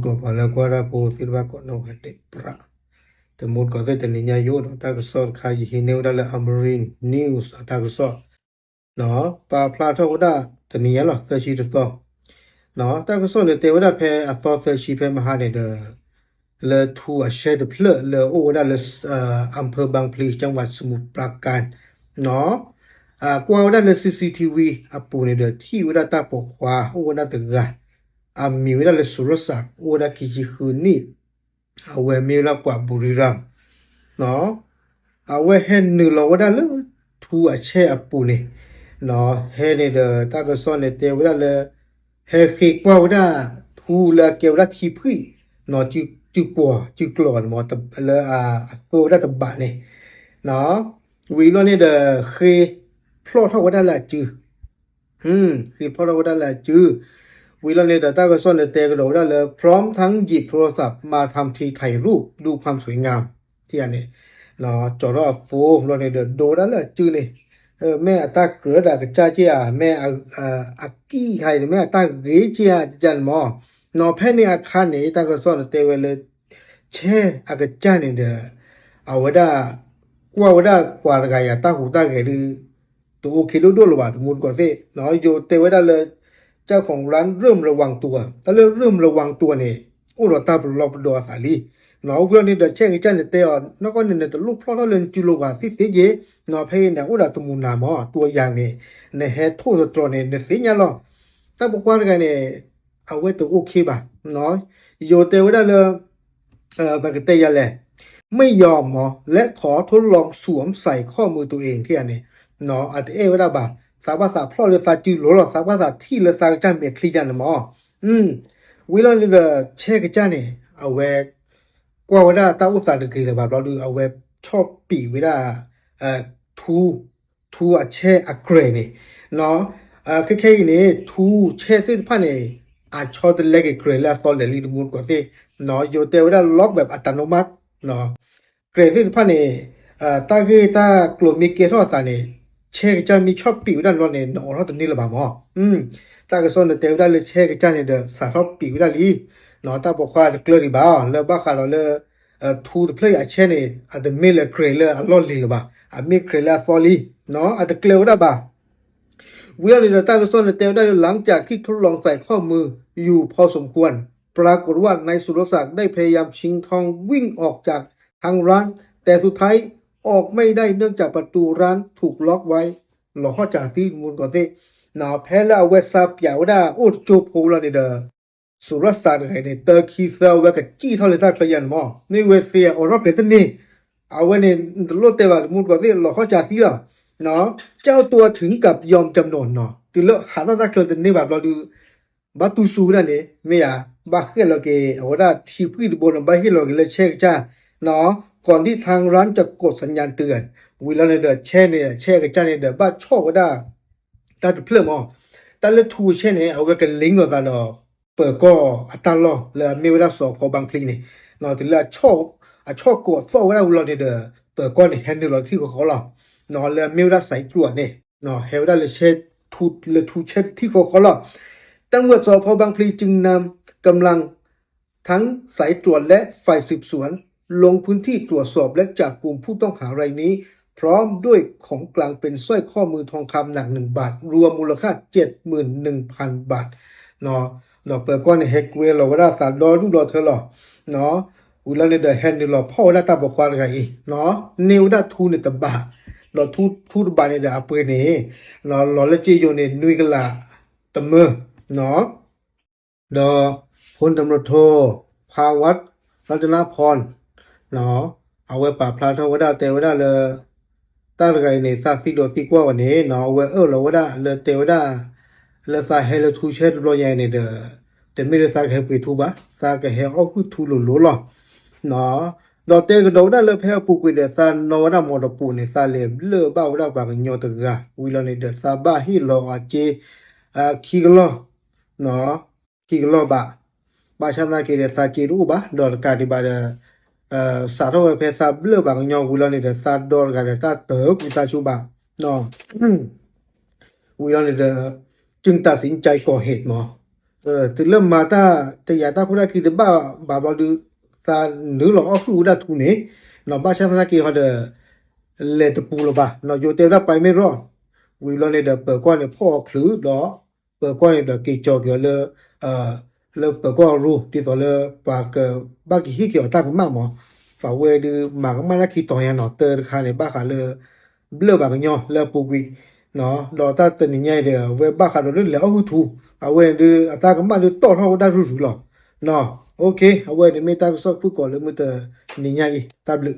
ကီၢ်ပှၤလၢကွၢ်တၢ်ဖိသ့ၣ်တဖၣ်ကိးနီၢ်ဂၤဒဲးပြး, တမူတကိးသ့ၣ်တနံၤညါယိဒီးတၢ်ကစီၣ်တခါ ယဟံးန့ၢ်ဝဲဒၣ်လၢ Amarin News အတၢ်ကစီၣ်, ပာ်ဖျါထီၣ်ဝဲဒၣ်တနံၤညါလီၤ သၢဆံတသီ, တၢ်ကစီၣ်န့ၣ်တဲဝဲဒၣ်ဖဲအသီသၢဆံဖဲမဟါန့ၣ်ဒီး လၢထူအဆဲတဖျၢၣ်လၢအအိၣ်ဝဲဒၣ်လၢ အၣ်ဖၢဘၣ်ဖျံး ကၠၣ်ဝး စမူးပြးကၣ် ကွၢ်ဝဲဒၣ်လၢ CCTV အပူၤန့ၣ်ဒီး ထံၣ်ဝဲဒၣ်တၢ်ပိာ်ခွါအိၣ်ဝဲဒၣ်တဂၤ, အမံၤဝဲဒၣ်လၢစရၢစး အိၣ်ဝဲဒၣ်ခံဆံဃုနံၣ်, အဝဲမ့ၢ်ဝဲဒၣ်ပှၤဘူရံရၣ်, အဝဲဟဲနုာ်လီၤဝဲဒၣ်လၢ ထူအဆဲအပူၤန့ၣ်, ဟဲန့ၣ်ဒီးတၢ်ကစီၣ်န့ၣ်တဲဝဲဒၣ်လၢ ဟဲဃ့ကွၢ်ဝဲဒၣ် ထူလၢအကဲဝဲဒၣ်ထံဖှံၣ်, စုကွီၤစုကျိၤန့ၣ်မ့ၢ် လၢအဃၢဝဲဒၣ်တဘးန့ၣ်, ဝံၤလီၤန့ၣ်ဒီး ဃ့ဖျီၣ်ထီၣ်ဝဲဒၣ်လၢအစု ဃ့ဖျီၣ်ထီၣ်ဝဲဒၣ်လၢအစု, ဝံၤလီၤန့ၣ်ဒီးတၢ်ကစီၣ်န့ၣ်တဲကဒီးဝဲဒၣ်လၢ พร้อมทั้งหยิบโทรศัพท์มาทำทีถ่ายรูปดูความสวยงาม ထံၣ်ဧါန့ၣ်, ကၠီၤထီၣ်အ phone လီၤန့ၣ်ဒီး ဒိဝဲဒၣ်လၢအစုန့ၣ်, မ့ၢ်အတၢ်ကြၢးဒၣ်ကစၢ်က့ဧါ မ့ၢ်အကံၢ်ခါအံၤန့ၣ် မ့ၢ်အတၢ်ဂ့ၤက့ဧါန့ၣ်မ့ၢ်, နီၤဖဲန့ၣ်အခါန့ၣ် တၢ်ကစီၣ်န့ၣ်တဲဝဲလၢ ဆဲအကစၢ်န့ၣ်ဒီး အဝဲဒၣ် ကွၢ်ဝဲဒၣ်ပှၤတဂၤအံၤအတၢ်ဟူးတၢ်ဂဲၤဒုး တအိၣ်ခ့ဒိၣ်ဒိၣ်လၢၤဘၣ် တမူတကိးသ့ၣ်, ယိၤတဲဝဲဒၣ်လၢ เจ้าของร้านเริ่มระวังตัว, တၢ်လၢเริ่มระวังตัวန့ၣ် အိၣ်ဒီးတၢ်ပလီၢ်ပဒီအသးလံ, ဝံၤလီၤန့ၣ်ဒီးဆဲကစၢ်န့ၣ်တဲအီၤ နီၢ်ကီၢ်န့ၣ် နတလိၣ်ဖျီၣ်ထီၣ်လၢနစုလိၤဘၣ်သ့ၣ်သ့ၣ်က့, နီၤဖဲအံၤန့ၣ် အိၣ်ဒီးတမူနၤမ့ၢ် ตัวอย่างန့ၣ် နဟဲထိၣ်သတြီၤန့ၣ် နသ့ၣ်ညါလီၤ, တၢ်ပိာ်ခွါတဂၤန့ၣ် အဝဲတအိၣ်ခ့ဘၣ်, ယိၤတဲဝဲဒၣ်လၢ ပကတဲယၤလဲၣ်, ไม่ยอมမ့ၢ် และขอทดลองสวมใส่ข้อมือตัวเอง ထံၣ်ဧါန့ၣ်, အတအဲၣ်ဝဲဒၣ်ဘၣ်, သးဘၣ်သးဖျီၣ်လၢသးစုလိၤလီၤ သးဘၣ်သးထံၣ်လၢသးကစၢ်မဲာ်ချံယါန့ၣ်မ့ၢ်, ဝံၤလီၤန့ၣ်ဒီး ဆဲကစၢ်န့ၣ် အဝဲ ကွၢ်ဝဲဒၣ်တၢ်အိၣ်သးတဂ့ၤလၢၤဘၣ်ဘျီဒုး အဝဲဆီၣ်ပံာ်ဝဲဒၣ် ထူ ထူအဆဲအကြဲးန့ၣ်, ခဲခဲအံၤန့ၣ် ထူဆဲသ့ၣ်တဖၣ်န့ၣ် အဆီတလဲက့ၤကြဲးလၢအသီလဲၣ်လံ တမူတကိးသ့ၣ်, ယိၤတဲဝဲဒၣ် ล็อกแบบอัตโนมัติ ကြဲးသ့ၣ်တဖၣ်န့ၣ် တၢ်ဂ့ၢ်တၢ်ကျိၤမ့ၢ်ကဲထီၣ်အသးန့ၣ် ဆဲကစၢ်မ့ၢ်ဆီၣ်ပံာ်ဝဲဒၣ်လီၤန့ၣ် နအိးထီၣ်တန့ၢ်လၢၤဘၣ်မ့ၢ်, တၢ်ကစီၣ်န့ၣ်တဲဝဲဒၣ်လၢဆဲကစၢ်န့ၣ်ဒီး စးထီၣ်ပံာ်ဝဲဒၣ်လံ, တၢ်ပိာ်ခွါတကျၢၤဒံးဘၣ် လၢဘၣ်ဃးဒီးလၢ ထူတဖျၢၣ်အံၤအဆဲန့ၣ် အတမ့ၢ်လၢကြဲးလၢအလီၢ်လံၤလၢၤဘၣ်, အမ့ၢ်ကြဲးလၢအသီလံ, အတကျဲၤဝဲဒၣ်ဘၣ် ဝံၤလီၤန့ၣ်ဒီးတၢ်ကစီၣ်န့ၣ်တဲဝဲဒၣ်လၢ หลังจากที่ทดลองใส่ข้อมืออยู่พอสมควร ปรากฏว่านายสุรศักดิ์ได้พยายามชิงทองวิ่งออกจากทางร้าน แต่สุดท้ายออกไม่ได้เนื่องจากประตูร้านถูกล็อกไว้ လီၤဟီၣ်ကၢသံ မူတကိးသ့ၣ်, ဖဲလၢအဝဲစးပၠးဝဲဒၣ်အိၣ်တကၠိဖိလီၤန့ၣ်ဒီး စူၤရၣ်စးတဂၤန့ၣ် တၢခံသၢအဝဲကစံၣ်ထီၣ်လၢတၢ်ချၢယါန့ၣ်မ့ၢ် မ့ၢ်ဝဲသ့အအိးထီၣ်ကြဲးတန့ၢ်, အဝဲန့ၣ် နတလိၣ်တဲဘၣ် တမူတကိးသ့ၣ် လီၤဟီၣ်ကၢသံလီၤ, ကၠီတူအထုင်ကပ်ယီမ်ကၠမ်နီၣ်နီၣ် တုၤလၢဟးထီၣ်တၢ်ချၢတန့ၢ်ဘၣ်ဘျီဒုး ဘၣ်တူၢ်စူၤဝဲဒၣ်န့ၣ် မ့ၢ်ယၤ ဘၣ်ဃဲၣ်လီၤက့ၤ အဝဲဒၣ်ထံဖှံၣ်တဘိန့ၣ် ဘၣ်ဟ့ၣ်လီၤက့ၤလၢဆဲကစၢ်, ก่อนที่ทางร้านจะกดสัญญาณเตือน ဝံၤလီၤန့ၣ်ဒီး ဆဲန့ၣ် ဆဲကစၢ်န့ၣ်ဒီး ဘၣ်ဆီၣ်ဝဲဒၣ် တၢ်တဖျၢၣ်မ့ၢ် တၢ်လၢထူဆဲန့ၣ် အဝဲကလ့လိာ်သးဒီး ပၢၤကီၢ်အတၢ်လီၢ်လၢအမ့ၢ်ဝဲဒၣ် สภ.บางพลีန့ၣ်, တုၤလၢ အဆီၣ်ကိးသီၣ်ဝဲဒၣ်ဝံၤလီၤန့ၣ်ဒီး ပၢၤကီၢ်န့ၣ် ဟဲနုာ်လီၤထံဃီဃီလီၤ, လၢအမ့ၢ်ဝဲဒၣ် สายตรวจန့ၣ် ဟဲဝဲဒၣ်လၢဆဲ လၢထူဆဲထံဃီဃီလီၤ, ตำรวจ สภ.บางพลี จึงนำกำลัง ทั้งสายตรวจและฝ่ายสืบสวนลงพื้นที่ตรวจสอบและจับกุมผู้ต้องหารายนี้ พร้อมด้วยของกลางเป็นสร้อยข้อมือทองคำหนักหนึ่งบาท รวมมูลค่าเจ็ดหมื่นหนึ่งพันบาท ဒီးပၢၤကီၢ်န့ၣ် ဟဲကွံာ်လီၤဝဲဒၣ်သးဒီဒူၣ်ဒီထၢလီၤ, ဝံၤလီၤန့ၣ်ဒီး ဟဲနုာ်လီၤဖီၣ်ဝဲဒၣ်တၢ်ပိာ်ခွါတဂၤအံၤ, န့ၢ်ဝဲဒၣ်ထူန့ၣ်တဘး, ဒီးထူတဘးန့ၣ်ဒီးအပှ့ၤန့ၣ် လီၤလၢကၠ့ယိၤန့ၣ် နွံကလးတမၢ ဒီး พลตำรวจโท ภาวัฒน์ รัตนพร အဝဲပာ်ဖျါထီၣ်ဝဲဒၣ်တဲဝဲဒၣ်လၢ တၢ်တဂၤအံၤန့ၣ် သးသံဒိးသံကွၢ်ဝဲန့ၣ် အဝဲအၢၣ်လီၤဝဲဒၣ်လၢတဲဝဲဒၣ် လၢသးဟဲလၢထူဆဲတဘျီညါအံၤန့ၣ်ဒီး တမ့ၢ်လၢသးကဟဲပှ့ၤထူဘၣ် သးကဟဲအီၣ်ဟုၣ်ထူလိၤလိၤလီၤ. ဒီးတဲကဒီးဝဲဒၣ်လၢဖဲအပူၤကွံာ်ဒီး သးနီၣ်ဝဲဒၣ်မီၢ်တပိးန့ၣ် သးလဲၤဘျၢၣ်ဘၣ်ဝဲဒၣ်ပှၤကညီတဂၤ ဝံၤလီၤန့ၣ်ဒီး သးဘၣ်ဟ့ၣ်လီၤအီၤစ့ ခံကလီၢ် ခံကလီၢ်ဘး, ဘၣ်ဆၣ်သနာ်က့ဒီး သးစ့တအိၣ်ဘၣ် ဒီးတကးဒံးဘၣ်ဒီး စးထီၣ်ဝဲဖဲသးဘျၢၣ်ပှၤကညီဝံၤလီၤန့ၣ်ဒီး သးဒီတဂၤဒီးတၢ်တၢ်ကူၣ်သးဆူဘၣ် ဝံၤလီၤန့ၣ်ဒီး จึงตัดสินใจก่อเหตุမး တုၤလၢမၤတၢ်တယာ်တၢ်ခိၣ်တၢ်ခံတဘၣ်ဘၣ်ဘျီဒုး သးနုာ်လီၤအီၣ်ဃုာ်ဝဲဒၣ်ထူန့ၣ်, ဘၣ်ဆၣ်သနာ်က့ဟီဒီး လဲၤတပူၤလၢၤဘၣ်, ယိၤတဲဝဲဒၣ်ပှၤမ့ၢ်ရီၣ်, ဝံၤဘျီန့ၣ်ဒီး ပၢၤကီၢ်န့ၣ်ဖီၣ်အီၤချုးဒီး ပၢၤကီၢ်န့ၣ်ဒီးက့ၤကၠီၤက့ၤအီၤလၢ လၢပၢၤကီၢ်အရိ ဒ်သိးလၢပှၤကဘၣ်က့ၤဟ့ၣ်က့ၤအီၤတၢ်ကမၣ်မး, အဝဲဒုးမၤကမၣ်တၢ်ခံတီၤညါနီၤ, တၢတခါန့ၣ် ဘၣ်ဃးလၢ ဘျၢၣ်ဘၣ်ကညီလၢအပူၤကွံာ်, ဒီးတၢ်တနံၤညါအံၤဒီး အဝဲဘၣ်ဃးဒီးလၢလဲၤအီၣ်ဃုာ်ထူ, အဝဲဒုးအတၢ်ကမၣ်ဒုးတီၣ်ထီၣ်ဝဲဒၣ်ရုၢ်ရုၢ်လီၤ. အဝဲန့ၣ်မ့ၢ်တၢ်ကစီၣ်ဖုၣ်ကိာ်လၢမုၢ်တနံၤညါအံၤ တၢ်ဘျုး